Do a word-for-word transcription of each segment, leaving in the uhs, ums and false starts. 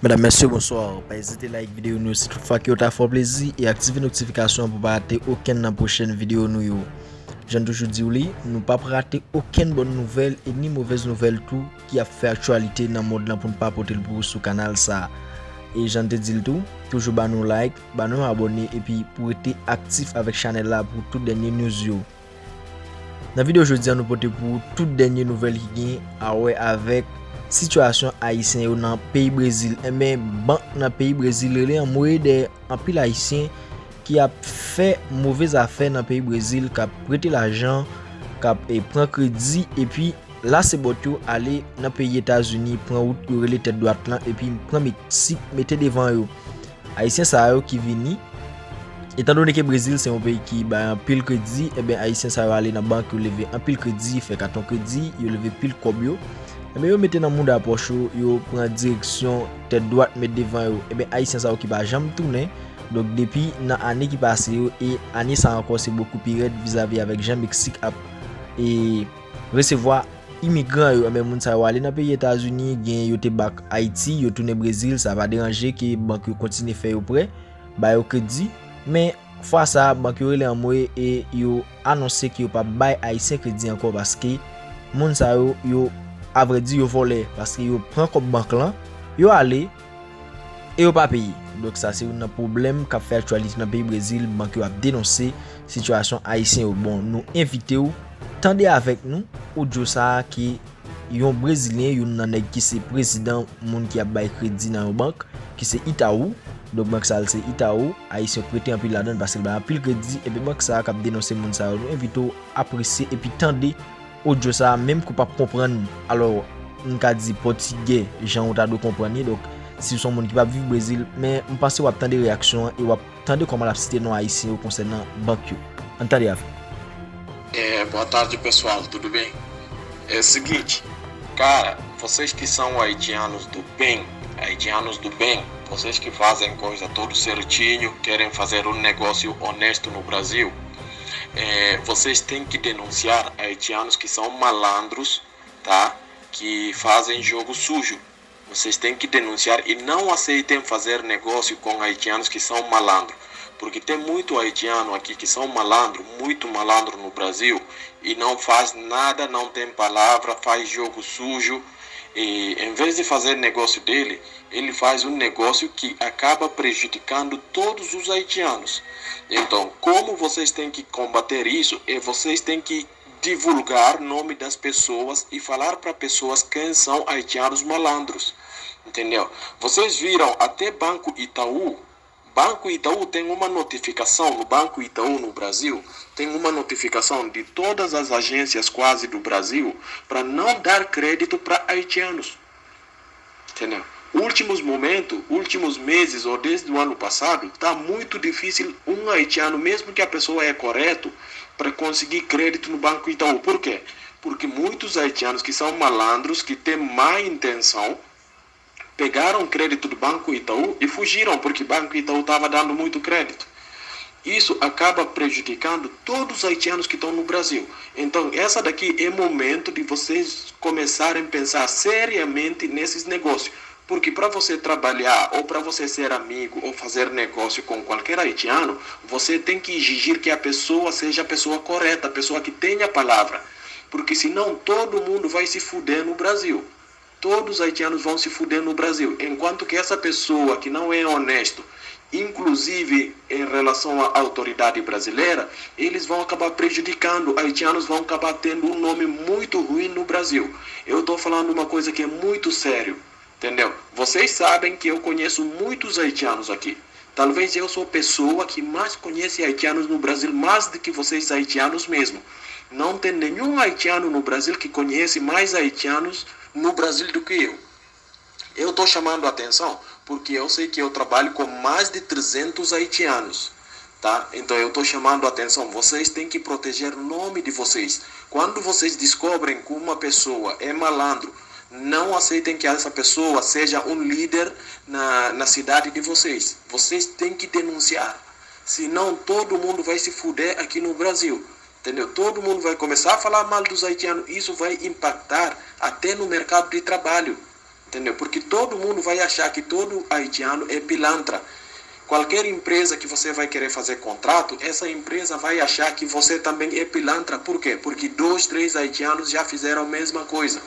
Medam, mesye, bonswa. Pa ezite like videyo nou yo si tout fwa ke w ta fè w plezi e aktive notifikasyon an pou w pa rate okenn nan pwochèn videyo nou yo. Jan n toujou di w li, nou p ap rate okenn bòn nouvèl e ni movèz nouvèl tou ki ap fè aktyalite nan mond lan pou n pa pote l pou ou sou kanal sa a. E jan n te di l tou, toujou ba nou like, ba nou abòne epi pou rete aktif avèk chanèl la pou tout dènye news yo. Nan videyo jodi a, nou pote pou ou tout dènye nouvèl ki gen a wè avèk sitiyasyon Ayisyen yo nan peyi Brezil. Enben, bank nan peyi Brezil rele anmwe dèyè anpil Ayisyen ki ap fè move zafè nan peyi Brezil, k ap prete lajan, k ap, e, pran kredi, epi lase bòt yo ale nan peyi Etazini, pran wout yo rele tèt dwat lan, epi pran Meksik mete devan yo. Ayisyen sa yo ki vini, etandone ke Brezil se yon peyi ki bay anpil kredi, enben, Ayisyen sa yo ale nan bank, yo leve anpil kredi, fè katon kredi, yo leve pil kòb yo. Enben, yo mete nan mouda pòch yo, yo pran direksyon tèt dwat met devan yo. Enben, Ayisyen sa yo ki pa janm tounen. Donk, depi nan ane ki pase yo, e ane sa ankò, se bokou pi rèd vizavi avèk jan Meksik ap, e, resevwa imigran yo. Enben, moun sa yo ale nan peyi Etazini, gen yo te bak Ayiti, yo tounen Brezil, sa pa deranje ke bank yo kontinye fè yo prè, ba yo kredi. Men, fwa sa a, bank yo rele anmwe e yo anonse ke yo p ap bay Ayisyen kredi ankò paske moun sa yo, yo, avrèdi, yo vòlè, paske yo pran kòb bank lan, yo ale, e yo pa peye. Donk, sa se youn nan pwoblèm k ap fè aktyalite nan peyi Brezil, bank yo ap denonse sitiyasyon Ayisyen yo. Bon, nou envite w tande avèk nou odyo sa a ke yon Brezilyen, youn nan nèg ki se prezidan moun ki ap bay kredi nan yon bank, ki se Itaú. Donk, bank sa a, l se Itaú, Ayisyen yo prete anpil ladan l paske l bay anpil kredi, enben bank sa a k ap denonse moun sa yo. Nou envite w apresye epi tande odyo sa a, menm ke w p ap konprann, alò, m ka di pòtigè, jan w ta dwe konprann li. Donk, si w se yon moun ki p ap viv Brezil, men m panse w ap tande reyaksyon an e w ap tande kòman l ap site non Ayisyen yo konsènan bank yo. Ann tande avè m. É, boa tarde, pessoal, tudo bem? É o seguinte, cara, vocês que são haitianos do bem, haitianos do bem, vocês que fazem coisa todo certinho, querem fazer um negócio honesto no Brasil, é, vocês têm que denunciar haitianos que são malandros, tá? Que fazem jogo sujo. Vocês têm que denunciar e não aceitem fazer negócio com haitianos que são malandro, porque tem muito haitiano aqui que são malandro, muito malandro no Brasil e não faz nada, não tem palavra, faz jogo sujo e em vez de fazer negócio dele, ele faz um negócio que acaba prejudicando todos os haitianos. Então, como vocês têm que combater isso, é vocês têm que divulgar nome das pessoas e falar para pessoas quem são haitianos malandros, entendeu? Vocês viram até Banco Itaú? Banco Itaú tem uma notificação no Banco Itaú no Brasil, tem uma notificação de todas as agências quase do Brasil para não dar crédito para haitianos. Entendeu? Últimos momentos, últimos meses ou desde o ano passado, tá muito difícil um haitiano, mesmo que a pessoa é correto, para conseguir crédito no Banco Itaú. Por quê? Porque muitos haitianos que são malandros, que têm má intenção, pegaram crédito do Banco Itaú e fugiram, porque Banco Itaú estava dando muito crédito. Isso acaba prejudicando todos os haitianos que estão no Brasil. Então, essa daqui é momento de vocês começarem a pensar seriamente nesses negócios. Porque para você trabalhar ou para você ser amigo ou fazer negócio com qualquer haitiano, você tem que exigir que a pessoa seja a pessoa correta, a pessoa que tenha palavra. Porque senão todo mundo vai se fuder no Brasil. Todos os haitianos vão se fuder no Brasil, enquanto que essa pessoa que não é honesto, inclusive em relação à autoridade brasileira, eles vão acabar prejudicando, haitianos vão acabar tendo um nome muito ruim no Brasil. Eu estou falando uma coisa que é muito sério, entendeu? Vocês sabem que eu conheço muitos haitianos aqui. Talvez eu sou a pessoa que mais conhece haitianos no Brasil, mais do que vocês haitianos mesmo. Não tem nenhum haitiano no Brasil que conhece mais haitianos no Brasil do que eu. Eu estou chamando a atenção porque eu sei que eu trabalho com mais de trezentos haitianos, tá? Então eu estou chamando a atenção. Vocês têm que proteger o nome de vocês. Quando vocês descobrem que uma pessoa é malandro, não aceitem que essa pessoa seja um líder na, na cidade de vocês. Vocês têm que denunciar. Senão todo mundo vai se fuder aqui no Brasil. Entendeu? Todo mundo vai começar a falar mal dos haitianos. Isso vai impactar até no mercado de trabalho. Entendeu? Porque todo mundo vai achar que todo haitiano é pilantra. Qualquer empresa que você vai querer fazer contrato, essa empresa vai achar que você também é pilantra. Por quê? Porque dois, três haitianos já fizeram a mesma coisa.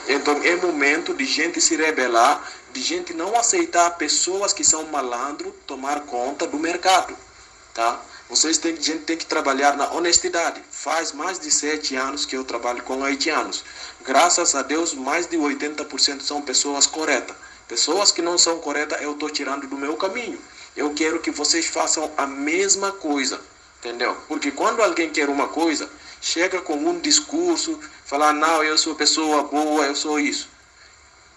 Então é momento de gente se rebelar, de gente não aceitar pessoas que são malandro tomar conta do mercado, tá? Vocês têm, gente tem que trabalhar na honestidade. Faz mais de sete anos que eu trabalho com haitianos. Graças a Deus, mais de oitenta por cento são pessoas corretas. Pessoas que não são corretas, eu estou tirando do meu caminho. Eu quero que vocês façam a mesma coisa, entendeu? Porque quando alguém quer uma coisa, chega com um discurso, fala, não, eu sou pessoa boa, eu sou isso.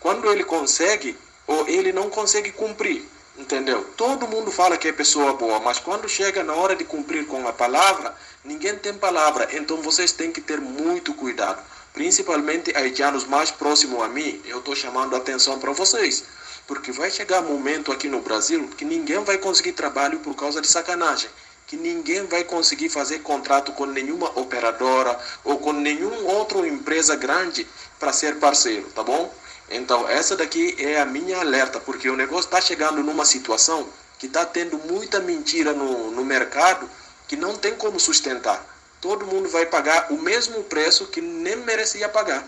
Quando ele consegue, ou ele não consegue cumprir, entendeu? Todo mundo fala que é pessoa boa, mas quando chega na hora de cumprir com a palavra, ninguém tem palavra. Então vocês têm que ter muito cuidado. Principalmente haitianos mais próximos a mim, eu estou chamando atenção para vocês. Porque vai chegar momento aqui no Brasil que ninguém vai conseguir trabalho por causa de sacanagem. Que ninguém vai conseguir fazer contrato com nenhuma operadora ou com nenhum outro empresa grande para ser parceiro, tá bom? Então, essa daqui é a minha alerta, porque o negócio está chegando numa situação que está tendo muita mentira no, no mercado que não tem como sustentar. Todo mundo vai pagar o mesmo preço que nem merecia pagar.